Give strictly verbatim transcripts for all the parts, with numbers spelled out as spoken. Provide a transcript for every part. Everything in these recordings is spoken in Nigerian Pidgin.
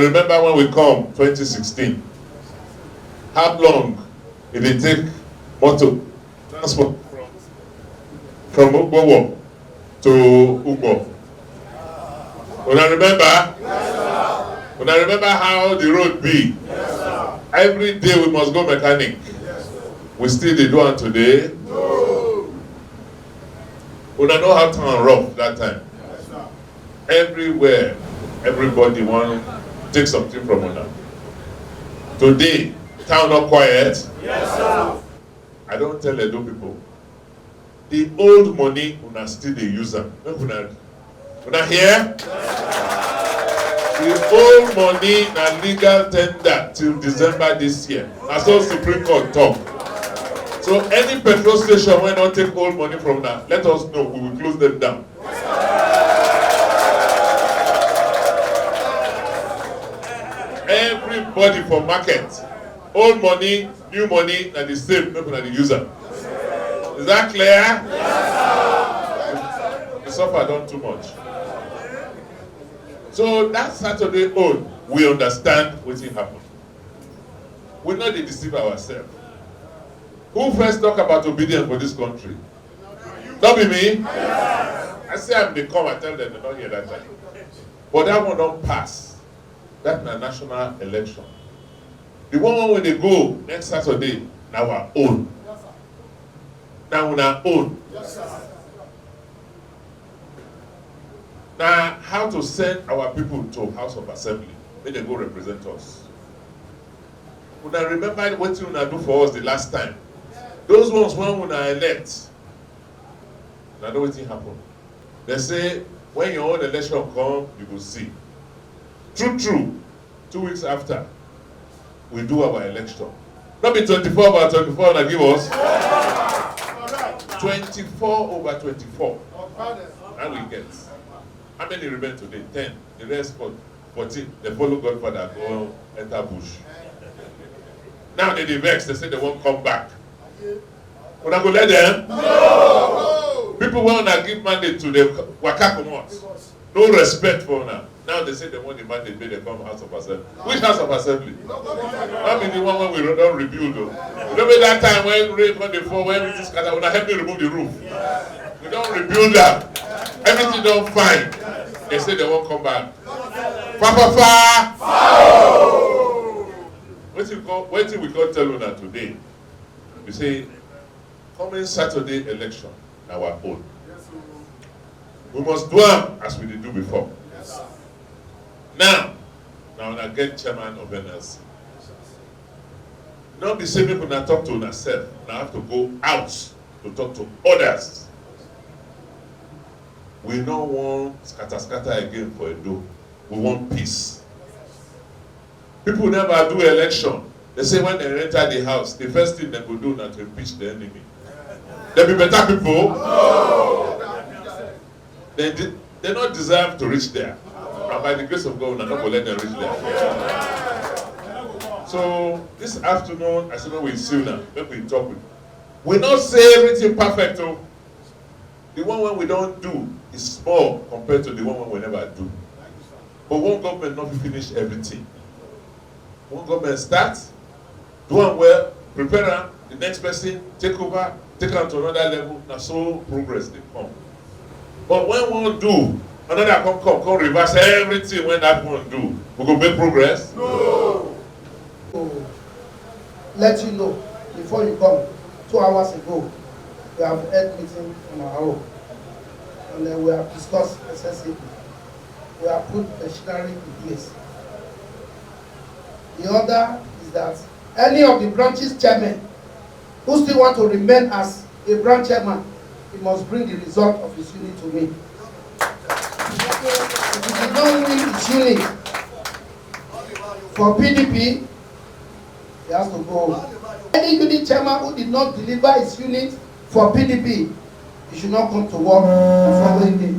Remember when we come twenty sixteen? How long e dey take motor transport from, from Ogbowo to Ugbo? Una remember? Una remember how the road be? Every day we must go mechanic. We still dey do am today. Una know how town rough that time. Everywhere, everybody wan take something from una. Today, town no quiet. I don tell Edo people, the old money una still dey use am. Make una, una hear? The old money na legal tender till December this year. Na so Supreme Court talk. So any petrol station wey don take old money from una, let us know. We will close them down. Everybody for market, old money, new money, na the same, make una dey use am. Is that clear? The suffer don too much. So that Saturday own, we understand wetin happen. We no dey deceive ourselves. Who first talk about obedience for this country? No be me? I say I dey come, I tell them, they no hear that time. But that one don pass. That na national election. The one wey dey go next Saturday na our own. Na una own. Na how to send our people to House of Assembly, make dem go represent us. Una remember wetin una do for us the last time? Those ones wey una elect, una know wetin happen. Dem say, when your own election come, you go see. True, true, two weeks after, we do our election. No be twenty-four over twenty-four una give us? Twenty-four over twenty-four. How we get? How many remain today? Ten. The rest for fourteen, dem follow Godfather go enter bush. Now dem dey vex, dem say dem wan come back. Una go let dem? No! People wey una give mandate to, dem waka comot. No respect for una. Now dem say dem want the mandate, make dem come House of Assembly. Which House of Assembly? No be the one wey we don rebuild o. You know, that time when rain come dey fall, when everything scatter, una help me remove the roof. We don rebuild am. Everything don fine. Dem say dem wan come back. Fa, fa, fa. Wetin we come, wetin we come tell una today be say, coming Saturday election na our own. We must do am as we dey do before. Now, na una get chairman of N L C. No be say make una talk to una sef, una have to go out to talk to others. We no wan scatter scatter again for Edo. We want peace. People never do election. Dem say when dem enter the house, the first thing dem go do na to impeach the enemy. Dem be better people? Dem de-, dem no deserve to reach there. And by the grace of God, una no go let dem reach there. So this afternoon, I say make we see una, make we talk with. We no say everything perfect o. The one wey we don do is small compared to the one wey we never do. But one government no fit finish everything. One government start, do am well, prepare am, the next person take over, take am to another level, na so progress dey come. But when one do, another come come, come reverse everything wey that one do, we go make progress? No. To let you know, before you come, two hours ago, we have had meeting on our own, and then we have discussed extensively. We have put machinery in place. The order is that any of the branches chairman who still want to remain as a branch chairman, he must bring the result of his unit to me. If he did not win his unit for P D P, he has to go. Any unit chairman who did not deliver his unit for P D P, he should not come to work the following day.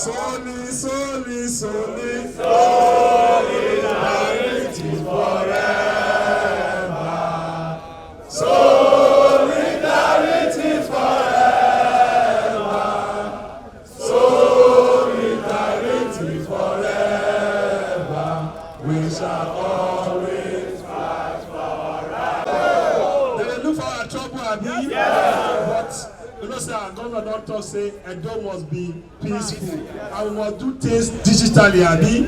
Soli, soli, soli, solidarity forever. Solidarity forever. Solidarity forever. We shall always fight for our right. Dem dey look for our trouble, abi? But you know say our governor don talk say Edo must be peaceful. And we must do things digitally, abi?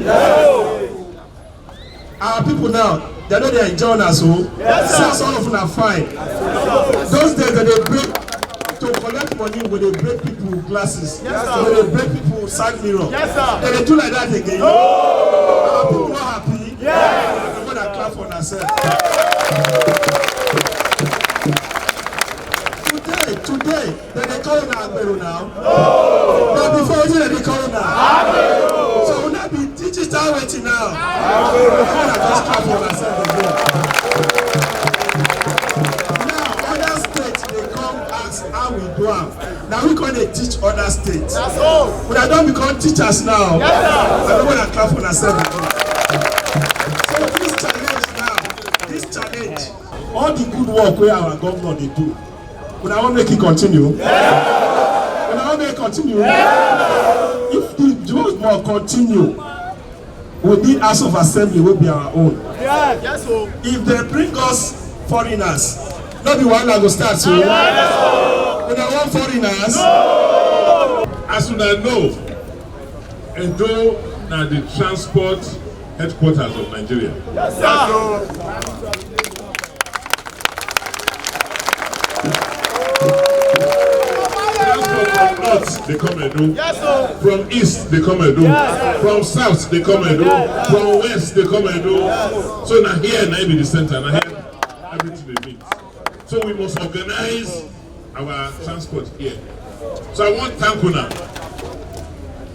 Our people now, dem no dey enjoy una so. See as all of una fine. Those days dem dey break, to collect money, we dey break people glasses. We dey break people side mirror. Dem dey do like that again. Our people no happy. Una clap for una self. Today, today, dem dey call una agbero now. But before, wetin dem dey call una? So una be digital wetin now? Una just clap for una self again. Now, other states dey come ask how we do am. Na we come dey teach other states. Una don become teachers now. I no wanna clap for una self again. So this challenge now, this challenge, all the good work wey our governor dey do, una wan make e continue? Una wan make e continue? If the job must continue, we need House of Assembly wey be our own. If dem bring us foreigners, no be wahala go start so? Una wan foreigners? As una know, Edo na the transport headquarters of Nigeria. Transport from north dey come Edo. From east dey come Edo. From south dey come Edo. From west dey come Edo. So na here na im be the center. Na here everything dey meet. So we must organize our transport here. So I wan thank una.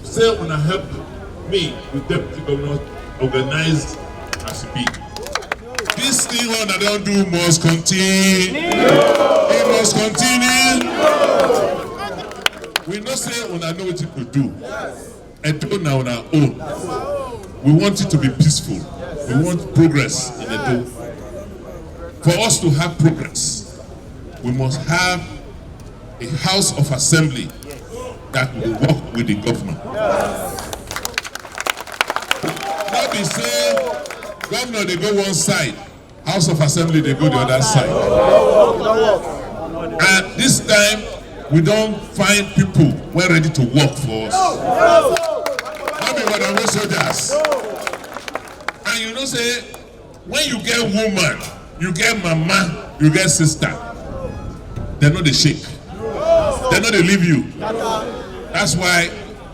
Say una help me with deputy governor organize as e be. This thing wey una don do must continue. E must continue. We know say una know wetin to do. Edo na una own. We want it to be peaceful. We want progress in Edo. For us to have progress, we must have a House of Assembly that will work with the government. No be say governor dey go one side, House of Assembly dey go the other side. And this time, we don find people wey ready to work for us. No be waterway soldiers. And you know say, when you get woman, you get mama, you get sister, dem no dey shake. Dem no dey leave you. That's why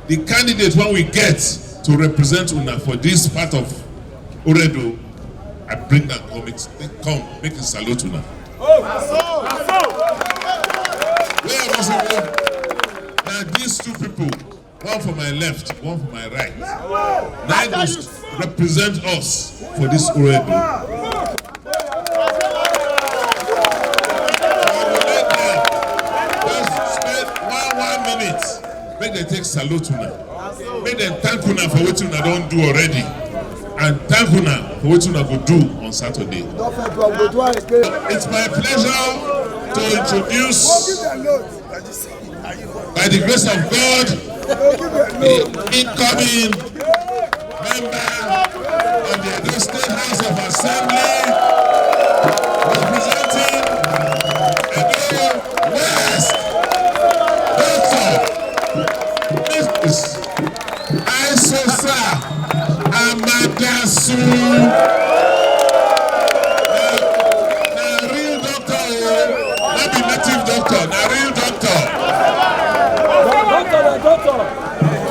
the candidate wey we get to represent una for this part of Oredo, I bring am come, make, come, make e salute una. Where I wan say, na these two people, one for my left, one for my right, na im go s-, represent us for this Oredo. I go let dem just spend one, one minute, make dem take salute una. Make dem thank una for wetin una don do already, and thank una for wetin una go do on Saturday. It's my pleasure to introduce, by the grace of God, the incoming member of the Edo State House of Assembly, representing Edo West, Doctor Missus Aisosa Amadasu. Na, na real doctor o, no be native doctor, na real doctor.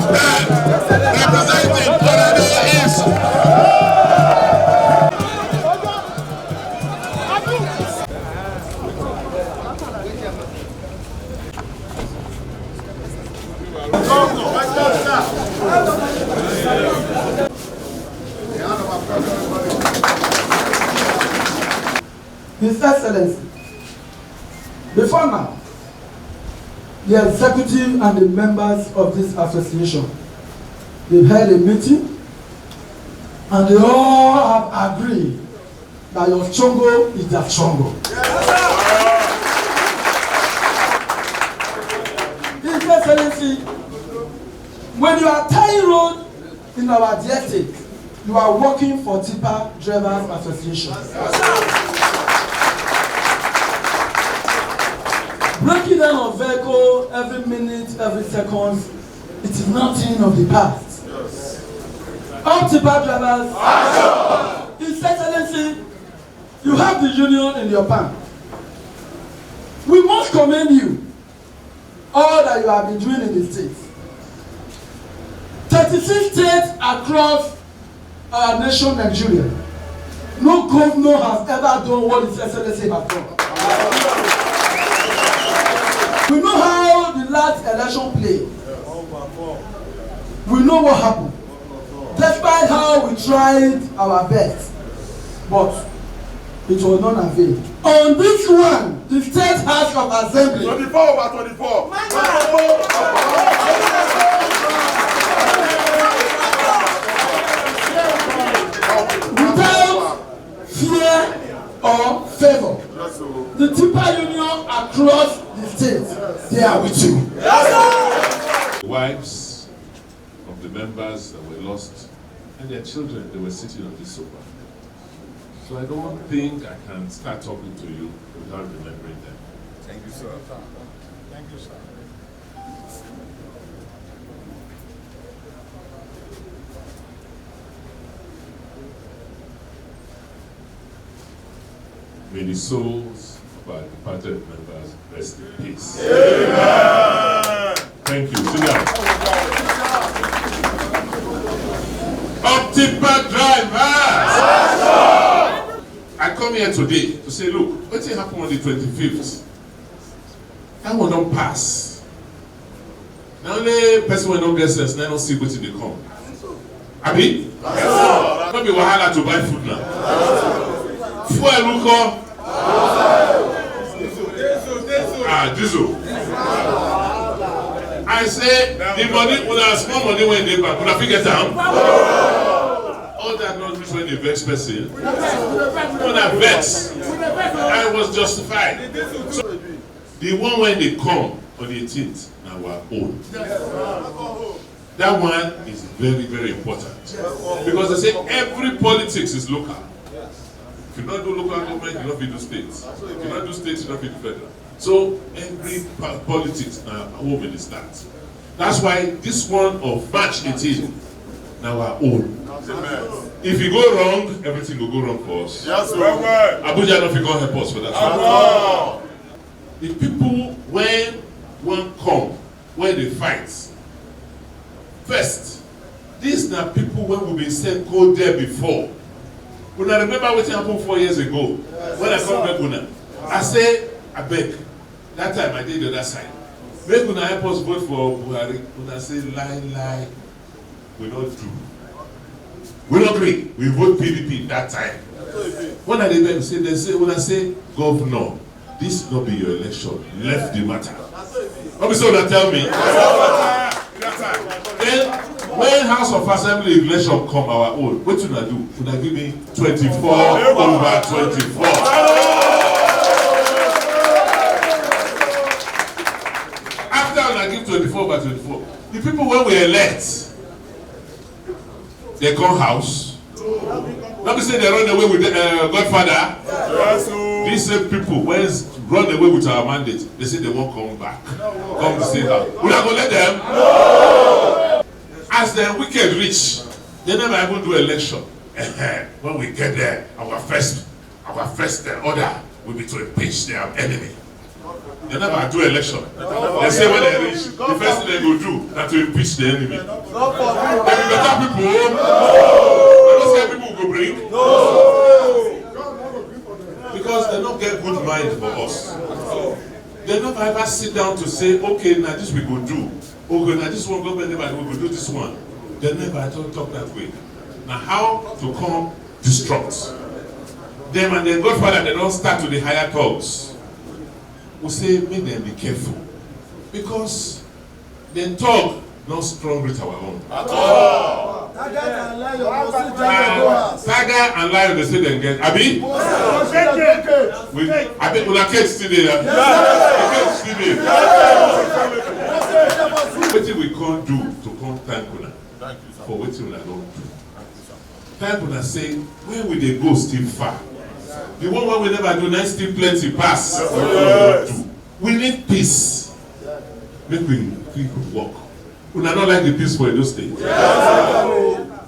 Na representing Oredo East. His Excellency, before now, the executive and the members of this association, They've held a meeting and they all have agreed that your stronghold is their stronghold. His Excellency, when you are tying road in our district, you are working for Tipper Drivers Association. Breaking down of vehicle every minute, every second, it is nothing of the past. All Tipper drivers, His Excellency, you have the union in your palm. We must commend you all that you have been doing in the state. Thirty-six states across our nation, Nigeria. No governor has ever done what His Excellency has done. We know how the last election played. We know what happened. Despite how we tried our best, but it was not avail. On this one, the State House of Assembly, twenty-four over twenty-four. Without fear or favor, the Tipper Union across the state, they are with you. Wives of the members that were lost and their children, they were sitting on this sofa. So I don't think I can start talking to you without remembering them. Thank you, sir. Thank you, sir. May the souls of our departed members rest in peace. Amen. Thank you. Sit down. Up Tipper drivers! I come here today to say, look, wetin happen on the twenty-fifth? That one don pass. Na only person wey no get sense na no see wetin dey come. Abi? No be wahala to buy food now. Fuel nko? Ah, diesel. I say the money, una small money wey dey bank, una fit get am. All that nonsense wey dey vex person, una vex. I was justified. So, the one wey dey come on the eighteenth na our own. That one is very, very important because they say every politics is local. If you no do local government, you no fit do state. If you no do state, you no fit do federal. So every po-, politics na home e dey start. That's why this one of March eighteen na our own. If e go wrong, everything go go wrong for us. Yes, sir. Abuja no fit come help us for that one. The people wey wan come, wey dey fight. First, these na people wey we bin send go there before. Una remember wetin happen four years ago when I come beg una? I say, abeg, that time I dey the other side. Make una help us vote for Buhari. Una say, lie, lie. We no do. We no gree. We vote P D P that time. When I dey beg, say, dem say, una say, governor, this no be your election. Left the matter. No be so una tell me. Then when House of Assembly election come, our own, wetin una do? Una give me twenty-four over twenty-four. After una give twenty-four over twenty-four, the people wey we elect, dem come house. No be say dem run away with, uh, Godfather. These same people wey run away with our mandate, dem say dem wan come back, come the state house. Una go let dem? As dem wicked reach, dem never even do election. When we get there, our first, our first, uh, order will be to impeach their enemy. Dem never do election. Dem say when dem reach, the first thing dem go do na to impeach the enemy. Dem be better people o. Dem no scare people go bring. Because dem no get good mind for us. Dem never ever sit down to say, okay, na this we go do. Okay, na this one government never, we go do this one. Dem never talk, talk that way. Na how to come destruct. Dem and dem Godfather, dem don start to dey hire thugs. We say make dem be careful because dem talk No strong reach our own. At all. Tiger and lion go still join the goers. Tiger and lion dey say dem get, abi? We, abi una cage still dey there? Yes. Cage still dey. Wetin we come do to come thank una for wetin una don do? Thank una say where we dey go still far. The one wey we never do, na still plenty pass. We need peace. Make we quick work. Una no like the peace for Edo State?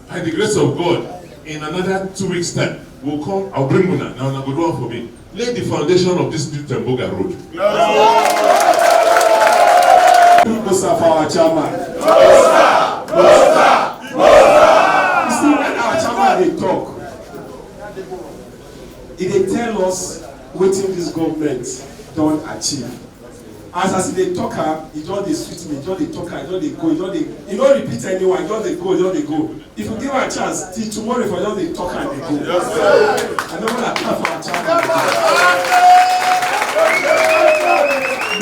By the grace of God, in another two weeks' time, we'll come, I'll bring una. Now, una go do am for me. Lay the foundation of this new Temboga Road. Bosa for our chairman. You see, when our chairman dey talk, e dey tell us wetin this government don achieve. As, as e dey talk am, e just dey sweet me, e just dey talk am, e just dey go, e just dey, e no repeat anyone, e just dey go, e just dey go. If you give am chance, till tomorrow, if I just dey talk am, dey go. I no wanna clap for our chairman.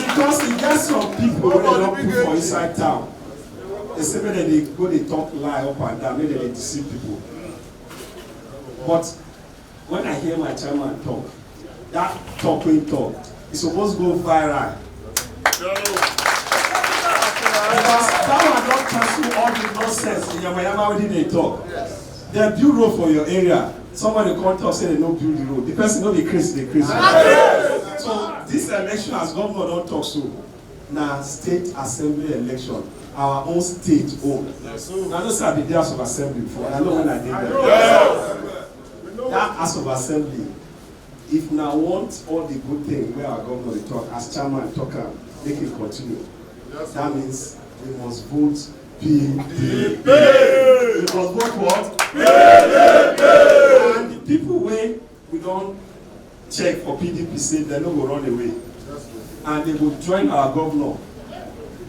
Because e get some people wey dem don put for inside town. They say make dem dey go dey talk lie up and down, make dem dey deceive people. But when I hear my chairman talk, that talk wey he talk, e suppose go viral. Because that one don cancel all the nonsense, the yamayama wey dey talk. Dem build road for your area, somebody come talk say dem no build the road. The person no dey craze, dey craze. So this election, as governor don talk so, na state assembly election, our own state own. Na no say I be dey House of Assembly before, I know when I dey there. That House of Assembly, if una want all the good thing wey our governor dey talk, as chairman talk am, make e continue. That means we must vote P D P. We must vote what? P D P. And the people wey we don check for P D P say dem no go run away. And dem go join our governor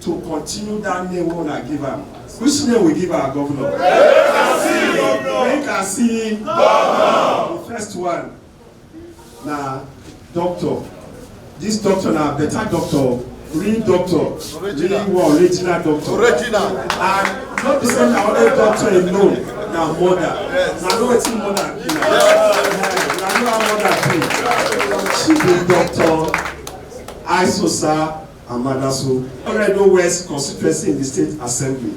to continue that name wey una give am. Which name we give our governor? Make I see. The first one na doctor. This doctor na better doctor, real doctor, real one, original doctor. Original. And no be say na only doctor alone, na mother. Na know wetin mother be. Na know how mother be. She be Doctor Aisosa Amadaso, Edo West constituency in the state assembly.